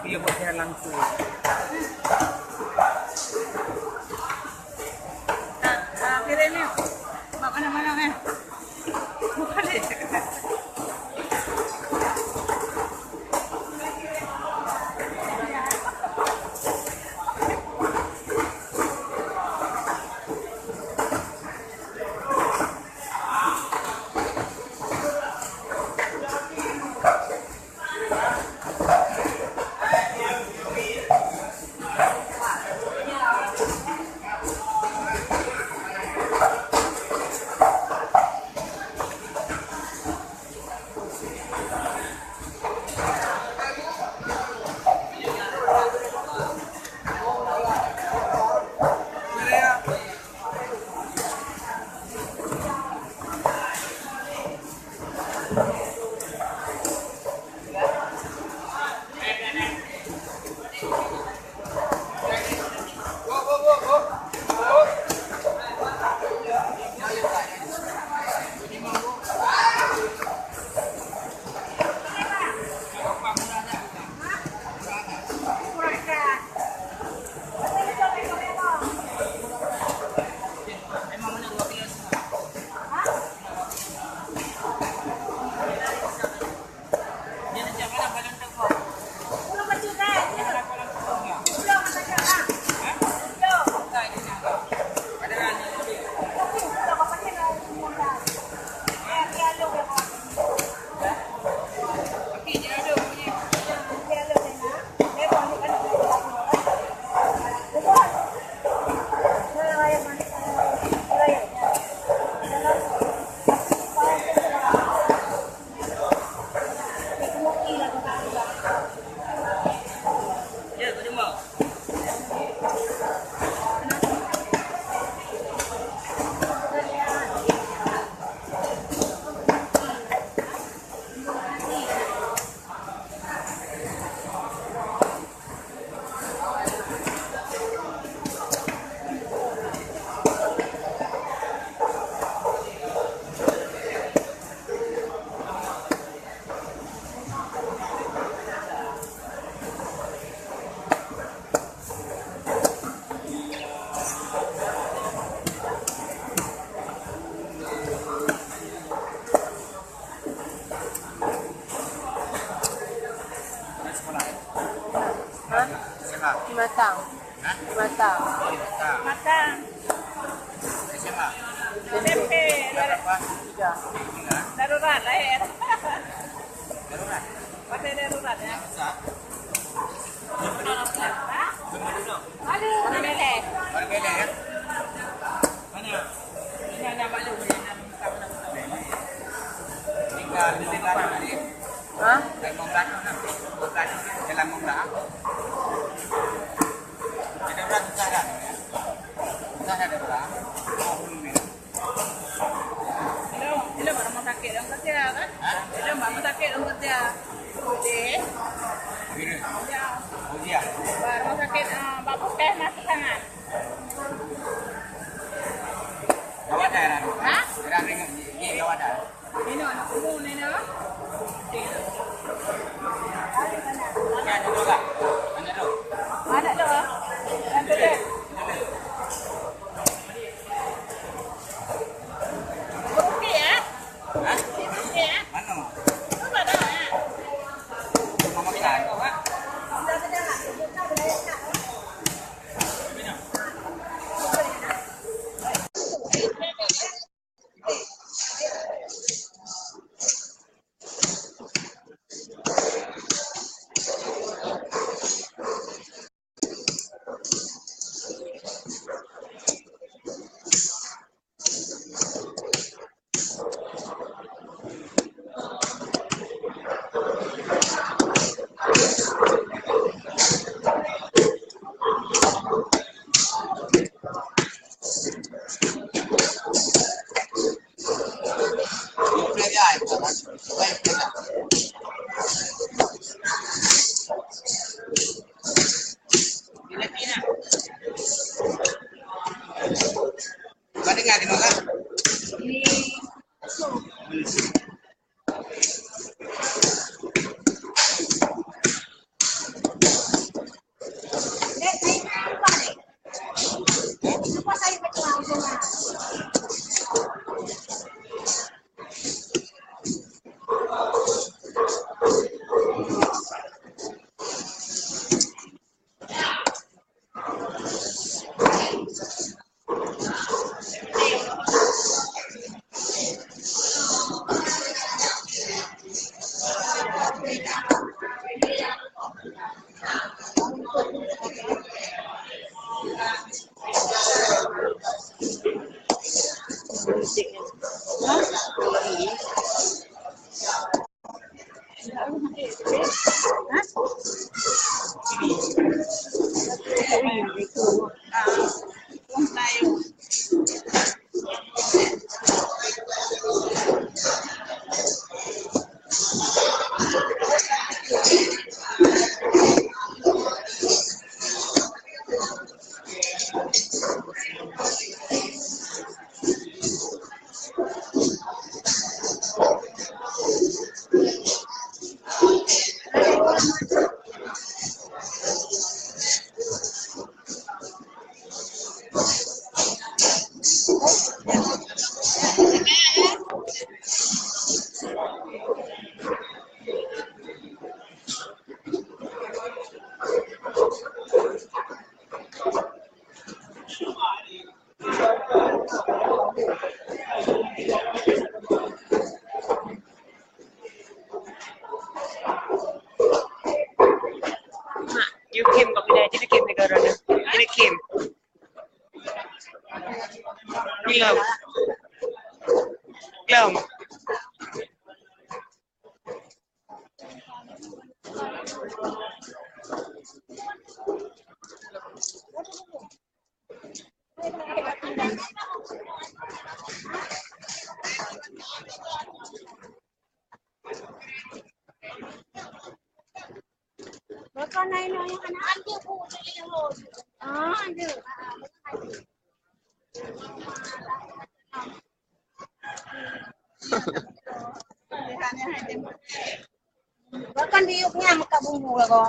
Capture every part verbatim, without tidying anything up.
Dia buat siaran langsung. Tak, tak, piring ni. Mak mana-mana, eh. Bukan dia. Hah? Di Matang. Hah? Di Matang. Oh, di Matang. Matang. S M A? S M P. Kelas berapa? Tiga. Tiga. Darurat lahir. Darurat? Pasal darurat, ya. Yang besar? Hah? Mana belek? Mana belek, ya? Mana? Ini ada maklum, ini ada. Tinggal di belakang ni. Hah? Dalam Mongga tu, nah. Mongga tu, dalam Mongga. Ada orang susah dah. Susah dah ada orang. Oh, belum ni. Hello, hello, bak rumah sakit dong kerja kan? Hah? Hello, bak rumah sakit dong kerja. Boleh? Bila? Ya. Oh, dia? Bak rumah sakit, ah, bak puskesmas Setangan. Gawat dah, Ran? Hah? Ran ringan, ni, ni gawat dah. Nina, anak kamu, Nina? Okey. Okey, ada dua, Kak. Ada dua. Ada dua. Ada dua. Okey, ya? Hah? Okey, ya? Mana? Mana? Mama kan? Mak, you came kau pindah jadi came negara ni. Jadi came. Belum. Belum. Baka na inoe nyang hana. Ah, ada. Bahkan di yub nyan meukat bumbu lah kau.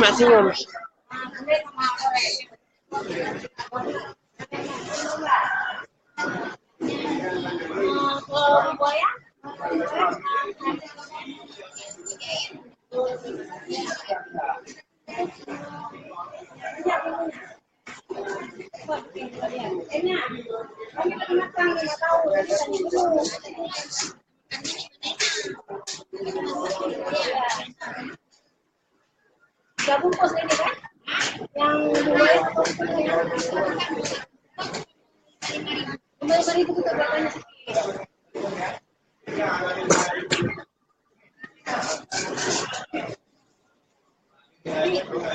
Maksimum. Tiga bungkus ini kan? Yang dua ya, satu bungkus ya. Kembali beri buku ke belakangnya.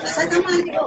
Saya tambah nanti, Bu.